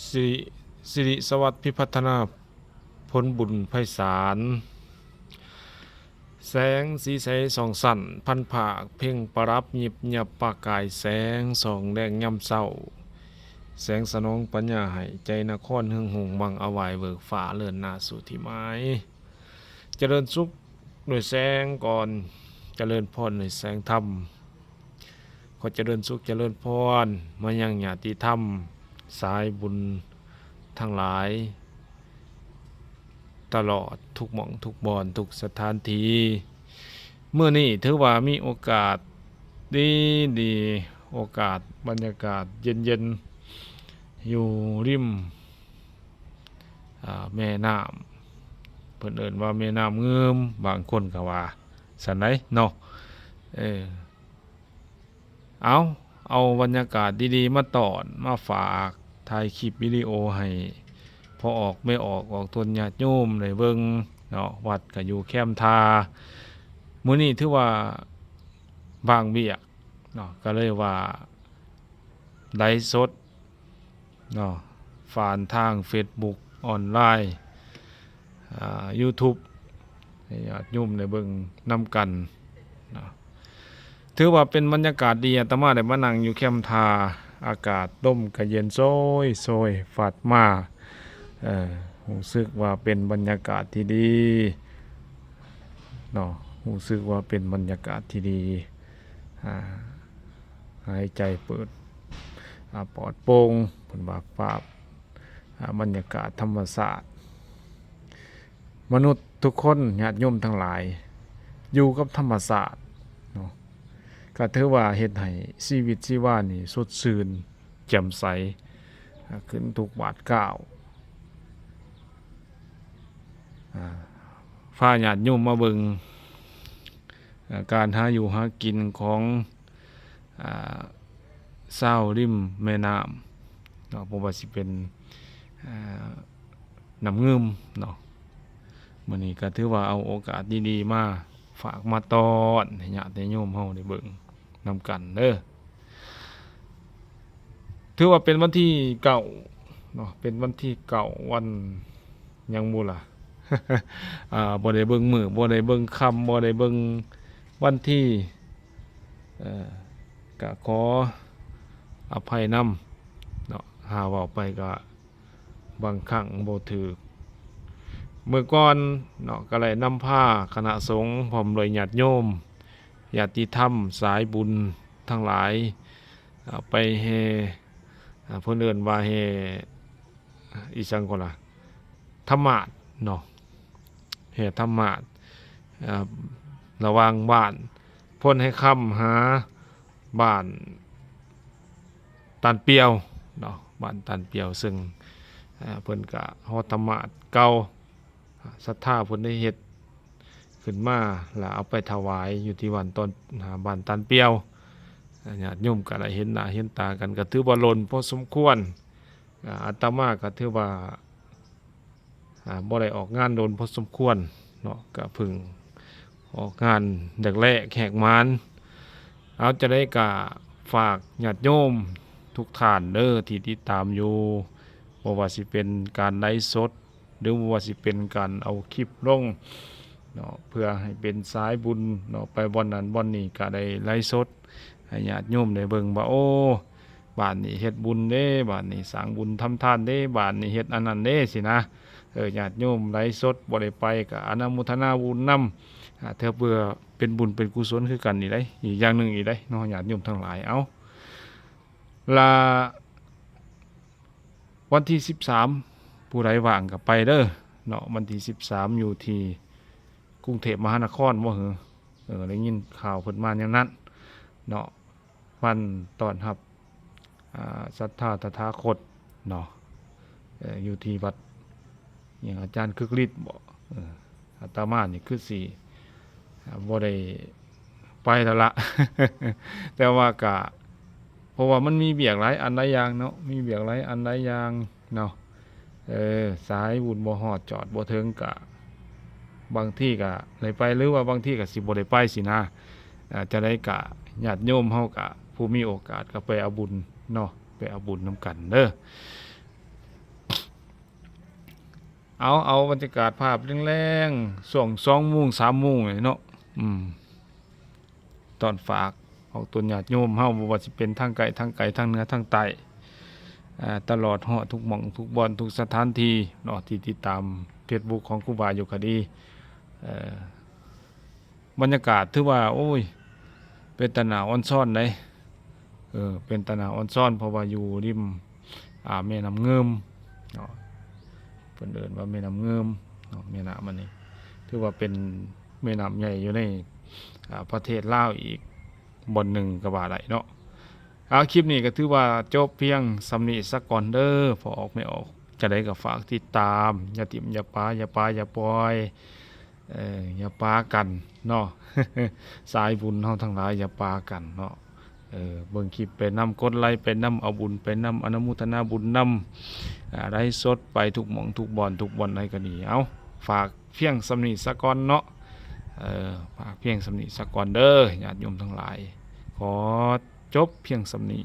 ສິ ສິລິສະຫວັດພິພັດທະນາ ຜົນບຸນໄພສານ ແສງສີໃສສ່ອງສັນ ພັນພາກເພັ່ງປະດັບ ຍິບຍັບປະກາຍແສງ ສ່ອງແລງຍາມເຊົ້າ ແສງສະໜອງປັນຍາໃຫ້ໃຈນະຄອນ ເຮືອງຮຸ່ງວັງອາວາຍ ເບີກຟ້າເລີນໜ້າສູ່ທີ່ໝາຍ ຈະເລີນສຸກດ້ວຍແສງກ່ອນ ຈະເລີນພອນດ້ວຍແສງທຳ ຂໍຈະເລີນສຸກຈະເລີນພອນມາຍັງຍາດຕິທຳ ສາຍບຸນທັງຫຼາຍ ຕະຫຼອດທຸກໝ່ອງທຸກບ່ອນທຸກສະຖານທີ່. ມື້ນີ້ຖືວ່າມີໂອກາດດີໆ ໂອກາດບັນຍາກາດເຢັນໆ ຢູ່ລິມ ອາ ແມ່ນ້ຳ ເພິ່ນເອີ້ນວ່າແມ່ນ້ຳງື່ມ ບາງຄົນກໍວ່າຊັ້ນໃດເນາະ. ເອີ ເອົາ ເອົາບັນຍາກາດດີໆມາຕ້ອນ ມາຝາກ ຖ່າຍຄລິບວິດີໂອໃຫ້ພໍ່ອອກແມ່ອອກ ອອກຕົນຍາດໂຍມໄດ້ເບິ່ງເນາະ. ວັດກໍຢູ່ແຄມທ່າ ມື້ນີ້ຖືວ່າວ່າງວຽກເນາະ ກໍເລີຍວ່າໄລຟ໌ສົດ ເນາະ ຜ່ານທາງເຟສບຸກອອນລາຍ ອາ ຢູທູບ ໃຫ້ຍາດໂຍມໄດ້ເບິ່ງນຳກັນເນາະ. ຖືວ່າເປັນບັນຍາກາດດີ ອາດຕະມາໄດ້ມານັ່ງຢູ່ແຄມທ່າ ອາກາດລົມກະເຢັນໂຊຍໆ ພັດມາ ເອີ ຮູ້ສຶກວ່າເປັນບັນຍາກາດທີ່ດີເນາະ ຮູ້ສຶກວ່າເປັນບັນຍາກາດທີ່ດີ ອາ ຫາຍໃຈເປີດ ອາ ປອດໂປ່ງ ເພິ່ນວ່າປາບ ອາ ບັນຍາກາດທຳມະຊາດ ມະນຸດທຸກຄົນ ຍາດໂຍມທັງຫຼາຍ ຢູ່ກັບທຳມະຊາດເນາະ ກະຖືວ່າເຮັດໃຫ້ຊີວິດຊີວານີ້ສົດຊື່ນ ແຈ່ມໃສ ອາ ຂຶ້ນທຸກບາດກ້າວ ອາ ພາຍາດໂຍມມາເບິ່ງ ອາ ການຫາຢູ່ຫາກິນຂອງ ອາ ຊາວລິມແມ່ນ້ຳເນາະ ບໍ່ວ່າຊິເປັນ ອາ ນ້ຳງື່ມເນາະ. ມື້ນີ້ກໍຖືວ່າເອົາໂອກາດດີໆມາຝາກມາຕ້ອນໃຫ້ຍາດໃຫ້ໂຍມເຮົາໄດ້ເບິ່ງນຳກັນເດີ. ຖືວ່າເປັນວັນທີເກົ້າເນາະ ເປັນວັນທີເກົ້າ ວັນຫຍັງບຸລະ ອາ ບໍ່ໄດ້ເບິ່ງມື້ ບໍ່ໄດ້ເບິ່ງຄ່ຳ ບໍ່ໄດ້ເບິ່ງວັນທີ ເອີ ກະຂໍອະໄພນຳເນາະ ຫາເວົ້າໄປກະບາງຄັ້ງບໍ່ຖືກ. ເມື່ອກ່ອນເນາະ ກະໄດ້ນຳພາຄະນະສົງ ພ້ອມດ້ວຍຍາດໂຍມ ຍາດຕິທຳ ສາຍບຸນທັງຫຼາຍ ອາ ໄປແຫ່ ອາ ເພິ່ນເອີ້ນວ່າແຫ່ ອີ່ຫຍັງກໍລະ ທຳມາດເນາະ ແຫ່ທຳມາດ ອາ ລະຫວ່າງບ້ານໂພນໄຮຄຳ ຫາບ້ານຕານປ່ຽວເນາະ ບ້ານຕານປ່ຽວ ເຊິ່ງ ອາ ເພິ່ນກະຫໍທຳມາດເກົ່າ ສັດທາເພິ່ນໄດ້ເຮັດຂຶ້ນມາ ແລະ ເອົາໄປຖວາຍຢູ່ທີ່ບ້ານຕອນ ອາ ບ້ານຕານປ່ຽວ ຍາດໂຍມກໍໄດ້ເຫັນໜ້າເຫັນຕາກັນ ກໍຖືວ່າດົນພໍສົມຄວນ. ອາ ອາດຕະມາກໍຖືວ່າ ອາ ບໍ່ໄດ້ອອກງານດົນພໍສົມຄວນເນາະ ກໍເພິ່ງອອກງານແລກໆ ແຂກໝານ. ເອົາ ຈັ່ງໃດກໍຝາກຍາດໂຍມທຸກທ່ານເດີ ທີ່ຕິດຕາມຢູ່ ບໍ່ວ່າຊິເປັນການໄລຟ໌ສົດ ຫຼືວ່າຊິເປັນການເອົາຄລິບລົງເນາະ ເພື່ອໃຫ້ເປັນສາຍບຸນເນາະ ໄປບ່ອນນັ້ນບ່ອນນີ້ກໍໄດ້ໄລຟ໌ສົດໃຫ້ຍາດໂຍມໄດ້ເບິ່ງວ່າ ໂອ້ ບ້ານນີ້ເຮັດບຸນເດ້ ບ້ານນີ້ສ້າງບຸນທຳທານເດ້ ບ້ານນີ້ເຮັດອັນນັ້ນເດ້ ຊີ້ນະ. ເອີ ຍາດໂຍມໄລຟ໌ສົດບໍ່ໄດ້ໄປກໍອະນຸໂມທະນາບຸນນຳ ອາ ເທື່ອເພື່ອເປັນບຸນເປັນກຸສົນຄືກັນນີ້ໄດ໋ ອີກຢ່າງໜຶ່ງອີກໄດ໋ເນາະ ຍາດໂຍມທັງຫຼາຍ. ເອົາ ລະ ວັນທີສິບສາມ ຜູ້ໃດວ່າງກໍໄປເດີເນາະ ວັນທີສິບສາມ ຢູ່ທີ່ກຸງເທບມະຫານະຄອນບໍ່ຫື? ເອີ ໄດ້ຍິນຂ່າວເພິ່ນມາແນວນັ້ນເນາະ ວັນຕ້ອນຮັບ ອາ ສັດທາຕະຖາຄົດເນາະ ເອີ ຢູ່ທີ່ວັດຫຍັງ ອາຈານຄຶກລິດບໍ? ເອີ ອາດຕະມານີ້ຄືຊິ ອາ ບໍ່ໄດ້ໄປແລ້ວລະ ແຕ່ວ່າກະ ເພາະວ່າມັນມີວຽກຫຼາຍອັນຫຼາຍຢ່າງເນາະ ມີວຽກຫຼາຍອັນຫຼາຍຢ່າງເນາະ ເອີ ສາຍບຸນບໍ່ຮອດຈອດບໍ່ເຖິງ ກະບາງທີກະໄດ້ໄປ ຫຼືວ່າບາງທີກະຊິບໍ່ໄດ້ໄປຊີ້ນະ. ອາ ຈັ່ງໃດກະຍາດໂຍມເຮົາກະ ຜູ້ມີໂອກາດກະໄປເອົາບຸນເນາະ ໄປເອົາບຸນນຳກັນເດີ. ເອົາ ເອົາບັນຍາກາດພາບແລງໆ ຊ່ວງສອງໂມງ ສາມໂມງນີ້ເນາະ ອືມ ຕ້ອນຝາກອອກຕົນຍາດໂຍມເຮົາ ບໍ່ວ່າຊິເປັນທາງໃກ້ທາງໄກ ທາງເໜືອທາງໃຕ້ ເອີ ຕະຫຼອດຮອດທຸກໝ່ອງທຸກບ່ອນ ທຸກສະຖານທີ່ເນາະ ທີ່ຕິດຕາມເຟສບຸກຂອງຄູບາຢູ່ກໍດີ ເອີ ບັນຍາກາດຖືວ່າ ໂອ້ຍ ເປັນຕາໜ້າອອນຊອນເດ້ ເອີ ເປັນຕາໜ້າອອນຊອນ ເພາະວ່າຢູ່ລິມ ອ່າ ແມ່ນ້ຳງື່ມເນາະ ເພິ່ນເອີ້ນວ່າແມ່ນ້ຳງື່ມເນາະ ແມ່ນ້ຳອັນນີ້ ຖືວ່າເປັນແມ່ນ້ຳໃຫຍ່ຢູ່ໃນ ອ່າ ປະເທດລາວອີກບ່ອນໜຶ່ງກໍວ່າໄດ້ເນາະ. ເອົາ ຄລິບນີ້ກໍຖືວ່າຈົບພຽງສ່ຳນີ້ສາກ່ອນເດີ ພໍ່ອອກແມ່ອອກ ຈັ່ງໃດກໍຝາກຕິດຕາມ ຢ່າຖິ້ມຢ່າປາ ຢ່າປາຢ່າປ່ອຍ ເອີ ຢ່າປາກັນເນາະ ສາຍບຸນເຮົາທັງຫຼາຍຢ່າປາກັນເນາະ ເອີ ເບິ່ງຄລິບໄປນຳ ກົດໄລໄປນຳ ເອົາບຸນໄປນຳ ອະນຸໂມທະນາບຸນນຳ ອາ ໄລຟ໌ສົດໄປທຸກໝ່ອງທຸກບ່ອນ ທຸກບ່ອນໃດກໍດີ ເອົາ ຝາກພຽງສ່ຳນີ້ສາກ່ອນເນາະ ເອີ ຝາກພຽງສ່ຳນີ້ສາກ່ອນເດີ ຍາດໂຍມທັງຫຼາຍ ຂໍຈົບພຽງສ່ຳນີ້.